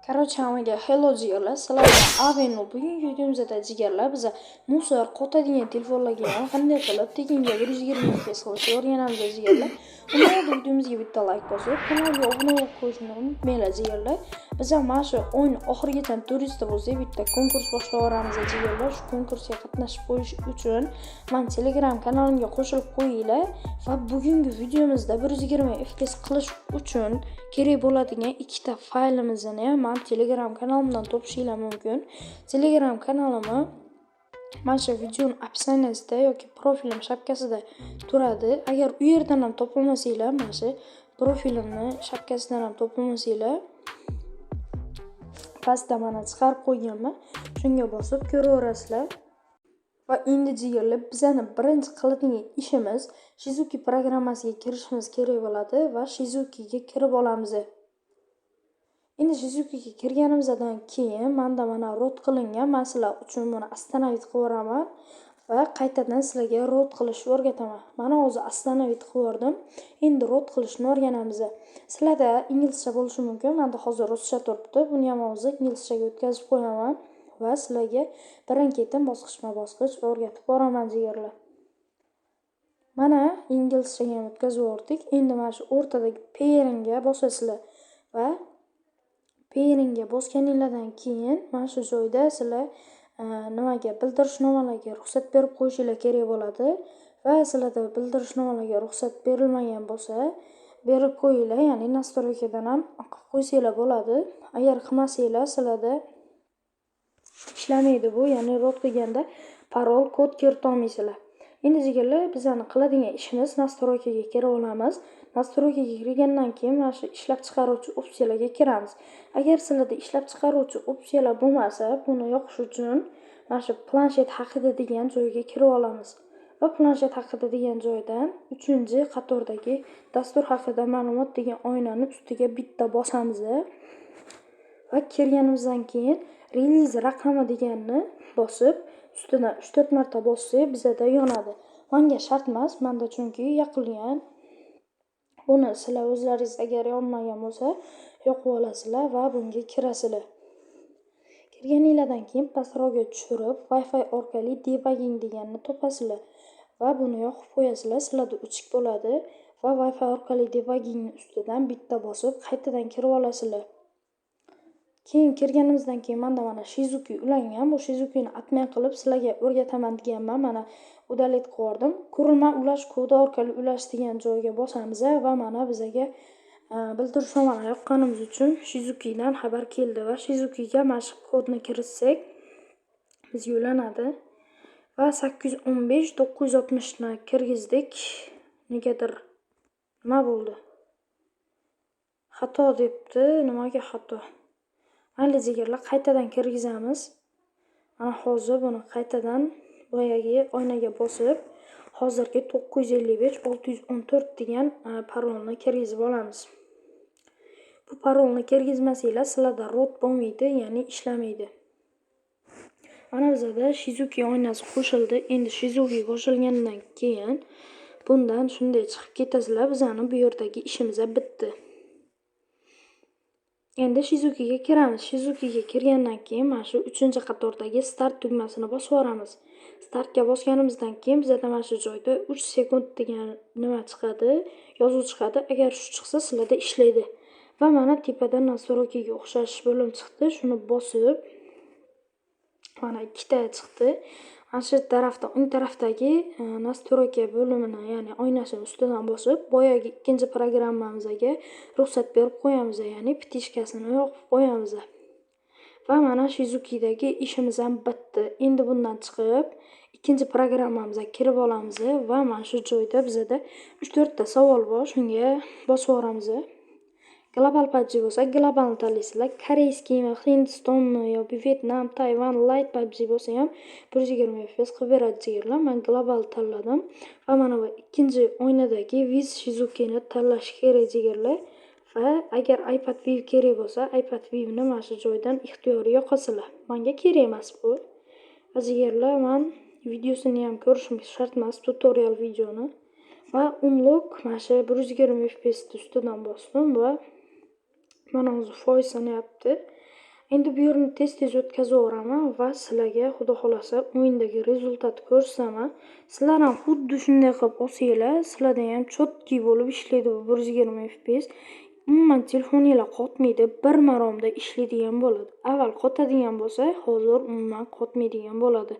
Короче, hammaga hello, jigarlar, sizlar bilan Aveno. Bugungi videomizda, jigarlar, biza мусор qotadigan telefonlarga ham qanday qilib tekinga 120 FPS qilishni o'rganamiz, jigarlar. Undan oldin videomizga bitta like bosib, kanalga obuna bo'lib qo'yishni unutmanglar, jigarlar. Biz ham mana shu o'yin oxirigacha 400 ta bo'lsak, bitta konkurs boshlab yuboramiz, jigarlar. Shu konkursga qatnashib qo'yish uchun man Telegram kanalimga qo'shilib qo'yinglar va bugungi videomizda 120 FPS qilish uchun kerak bo'ladigan ikkita faylimizni ham man Telegram kanalimdan topishinglar mumkin. Telegram kanalimni mana shu videoni описание sida yoki profilim shapkasida turadi. Agar u yerdan ham topolmasanglar, mana shu profilimni shapkasidan ham topolmasanglar, pastda mana chiqarib qo'yganman. Shunga bosib ko'raverasizlar. Va endi, jigarlar, bizani birinchi qiladigan ishimiz Shizuki programmasiga kirishimiz kerak bo'ladi va Shizukiga kirib olamiz. Endi Shizukiga kirganimizdan keyin manda mana root qilingan. Man sizlar uchun buni остановить qilib yuboraman va qaytadan sizlarga root qilishni o'rgataman. Mana, hozir остановить qilib yubordim. Endi root qilishni o'rganamiz. Sizlarda inglizcha bo'lishi mumkin. Manda hozir ruscha turibdi. Buni ham hozir inglizchaga o'tkazib qo'yaman va sizlarga birin-ketin, bosqichma-bosqich o'rgatib boraman, jigarlar. Mana, inglizchaga ham o'tkazib yubordik. Endi mana shu o'rtadagi Pairingga bosasizlar va Pairingga bosganinglardan keyin mana shu joyda sizlar nimaga, bildirishnomalarga ruxsat berib qo'yishinglar kerak bo'ladi va sizlarda bildirishnomalarga ruxsat berilmagan bo'lsa, berib qo'yinglar, ya'ni настройка dan ham qilib qo'ysanglar bo'ladi. Agar qilmasanglar, sizlarda ishlamaydi bu, ya'ni root qilganda parol, kod kiritolmaysizlar. Endi, jigarlar, bizani qiladigan ishimiz настройка ga kirib olamiz. Настройка ga kirgandan keyin mana shu ishlab chiqaruvchi opsiyalarga kiramiz. Agar sizlarda ishlab chiqaruvchi opsiyalar bo'lmasa, buni yoqish uchun mana shu planshet haqida degan joyga kirib olamiz va planshet haqida degan joydan uchinchi qatordagi dastur haqida ma'lumot degan oynani ustiga bitta bosamiz va kirganimizdan keyin релиз raqami deganni bosib, ustidan 3-4 marta bossak, bizada yonadi. Manga shart emas, manda chunki yoqilgan. Buni sizlar o'zlaringiz agar yonmagan bo'lsa, yoqib olasizlar va bunga kirasizlar. Kirganinglardan keyin pastroqga tushirib, Wi-Fi orqali debugging deganni topasizlar va buni yoqib qo'yasizlar. Sizlarda o'chik bo'ladi va Wi-Fi orqali debuggingni ustidan bitta bosib, qaytadan kirib olasizlar. Keyin kirganimizdan keyin manda mana Shizuki ulangan. Bu Shizukini отмен qilib sizlarga o'rgataman deganman. Mana, удалить qilib yubordim. Qurilma ulash kodi orqali ulash degan joyga bosamiz va mana bizaga bildirishnomani yoqqanimiz uchun Shizukidan xabar keldi va Shizukiga mana shu kodni kiritsak, bizga ulanadi. Va 815 960 ni kirgizdik. Negadir nima bo'ldi? Xato debdi. Nimaga xato? Mayli, jigarlar, qaytadan kirgizamiz. Mana, hozir buni qaytadan boyagi oynaga bosib, hozirgi 955 614 degan parolni kirgizib olamiz. Bu parolni kirgizmasanglar, sizlarda root bo'lmaydi, ya'ni ishlamaydi. Mana, bizada Shizuki oynasi qo'shildi. Endi Shizuki qo'shilgandan keyin bundan shunday chiqib ketasizlar. Bizani bu yerdagi ishimiz bitdi. Endi Shizukiga kiramiz. Shizukiga kirgandan keyin mana shu uchinchi qatordagi start tugmasini bosib yuboramiz. Startga bosganimizdan keyin bizada mana shu joyda 3 sekund degan nima chiqadi, yozuv chiqadi. Agar shu chiqsa, sizlarda ishlaydi. Va mana, tepada настройка ga o'xshash bo'lim chiqdi. Shuni bosib, mana, ikkita chiqdi. Mana shu tarafda, o'ng tarafdagi настройка bo'limini, ya'ni oynasini ustidan bosib, boyagi ikkinchi programmamizga ruxsat berib qo'yamiz, ya'ni птичка sini yoqib qo'yamiz. Va mana, Shizukidagi ishimiz ham bitdi. Endi bundan chiqib, ikkinchi programmamizga kirib olamiz va mana shu joyda bizada 3-4 ta savol bor, shunga bosib yuboramiz. Global PUBG bo'lsa, globalni tanlaysizlar. Корейский mi, Hindistonmi yoki Vyetnam, Tayvan, Light PUBG bo'lsa ham 120 FPS qilib beradi, jigarlar. Men global tanladim va mana bu ikkinchi oynadagi with Shizukini tanlash kerak, jigarlar. Va agar iPad View kerak bo'lsa, iPad Viewni mana shu joydan ixtiyoriy yoqasizlar. Menga kerak emas bu. Va, jigarlar, man videosini ham ko'rishim shart emas, tutorial videoni. Va unlock, mana shu 120 FPS ustidan bosdim va mana, hozir foiz sanayapti. Endi bu yerni tez-tez o'tkazaveraman va sizlarga, xudo xohlasa, o'yindagi результат ko'rsataman. Sizlar ham xuddi shunday qilib olsanglar, sizlarda ham чёткий bo'lib ishlaydi bu 120 FPS. Umuman telefoninglar qotmaydi, bir maromda ishlaydigan bo'ladi. Avval qotadigan bo'lsa, hozir umuman qotmaydigan bo'ladi.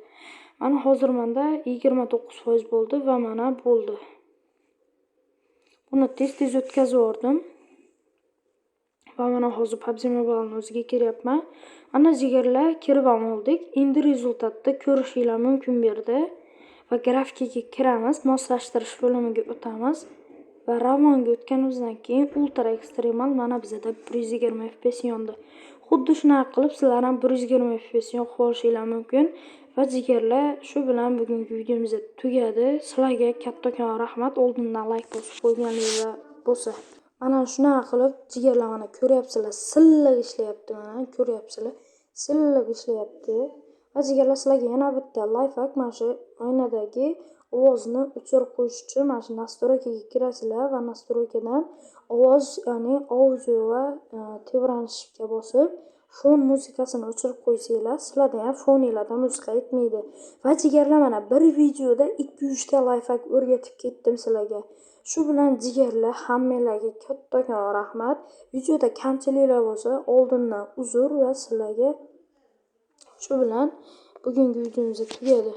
Mana, hozir menda 29% bo'ldi va mana, bo'ldi. Buni tez-tez o'tkazib yubordim. Va mana, hozir PUBG Mobile'ni o'ziga kiryapman. Mana, jigarlar, kirib ham oldik. Endi результат ni ko'rishinglar mumkin bu yerda. Va grafikaga kiramiz, moslashtirish bo'limiga o'tamiz va ravonga o'tganimizdan keyin ultra ekstremal, mana, bizada 120 FPS yondi. Xuddi shunaqa qilib sizlar ham 120 FPS yoqib olishinglar mumkin. Va jigarlar, shu bilan bugungi videomiz tugadi. Sizlarga kattakon rahmat, oldindan layk bosib qo'yganinglar bo'lsa. Mana shunaqa qilib, jigarlar, mana, ko'ryapsizlar, silliq ishlayapti, mana, ko'ryapsizlar, silliq ishlayapti. Va jigarlar, sizlarga yana bitta лайфхак: mana shu oynadagi ovozni o'chirib qo'yish uchun mana shu настройка ga kirasizlar va настройка dan ovoz, ya'ni audio va tebranishga bosib, fon muziqasini o'chirib qo'ysanglar, sizlarda ham foninglarda musiqa aytmaydi. Va jigarlar, mana, bir videoda ikki uchta лайфхак o'rgatib ketdim sizlarga. Shu bilan, jigarlar, hammanglarga kattakon rahmat. Videoda kamchiliklar bo'lsa, oldindan uzr va sizlarga shu bilan bugungi videomiz tugadi.